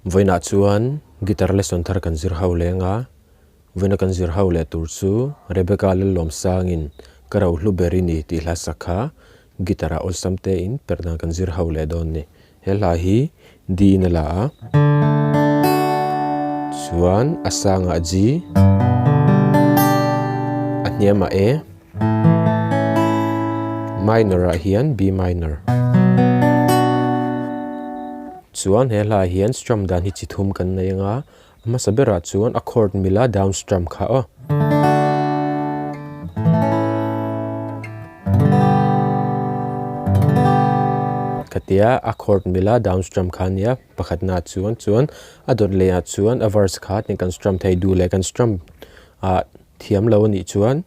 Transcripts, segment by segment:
Vawiinah chuan guitar lesson thar kan zir ho leng a, vawiina kan zir ho leh tur chu Rebecca Lallawmsangin ka ro hlu ber i ni tih hla sak kha guitar ah awlsam tein perh dan kan zir ho leh dawn ni. He hla hi D in a la a, chuan a sangah G, a hniamah A, Minor ah hian B minor. Chuan he hla ah hian strum dan hi chi thum kan nei anga, a hmasa berah chuan a chord mila down strum kha aw. Khatia a chord mila down strum kha ania pakhatnaah chuan chuan a dawt lehah chuan a verse kha tin kan strum thei duh leh kan strum ah Thiam lo a nih chuan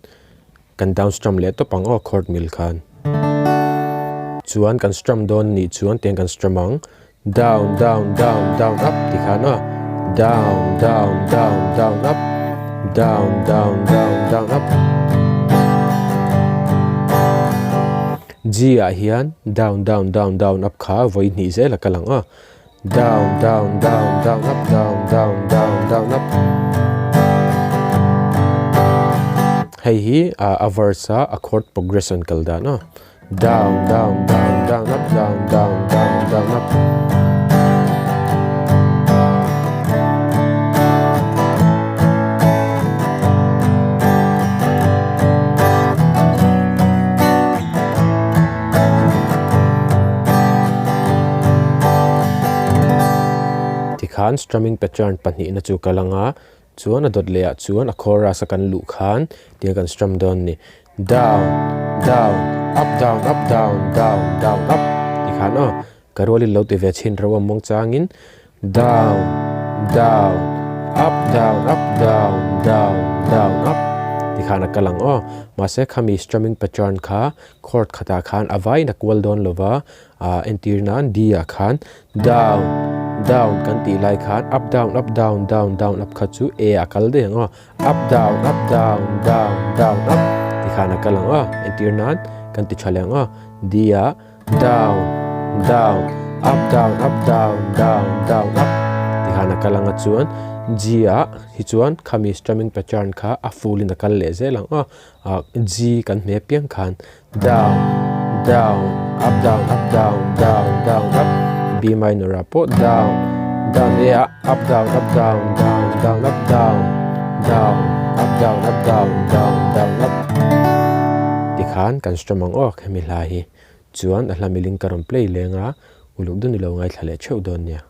kan down strum leh tawp ang aw chord mil khan. Chuan kan strum dawn a nih chuan tiang kan strum ang down down down down up ti khan aw down down down down up down down down down up. G ah hian down down down down up kha vawi hnih zel a kal ang aw. Down down down down up down down down down up Hei hi a verse a a chord progression kal dan a down down down down up down down down down up Tikhan strumming pattern pahnihna chu kal anga chuan a dawt leh ah chuan a chorus a kan luh khan tia kan strum dawn a ni. Down down up down up down down down up tikhan aw ka rualin lo ti ve chhin reuh a mawng changin Down, down, up, down, up, down, down, down, up tikhan a kal ang aw. Mahse khami strumming pattern kha chord khatah khan a vaiin a kual dawn lova, ah entir nan D ah khan down, down kan tih lai khan up, down, up, down, down, down, up kha chu A ah a kal daih ang aw. Up, down, up, down, down, down, up tikhan a kal ang aw. Entir nan kan ti tha leh ang aw. D ah. Down, down, up, down, up, down, down, down, up tikhan a kal anga chuan G ah hi chuan khami strumming pattern kha a full in a kal leh zel ang aw ah G kan hne piang khan down, down, up, down, up, down, down, down, up B minor ah pawh down, down A ah up, down, up, down, down, down, up, down, down, up, down, up, down, down, down, up tikhan kan strum ang aw khami hla hi. Chuan a hla miling ka rawn play leng a, uluk dun i lo ngaithla leh theuh dawn nia.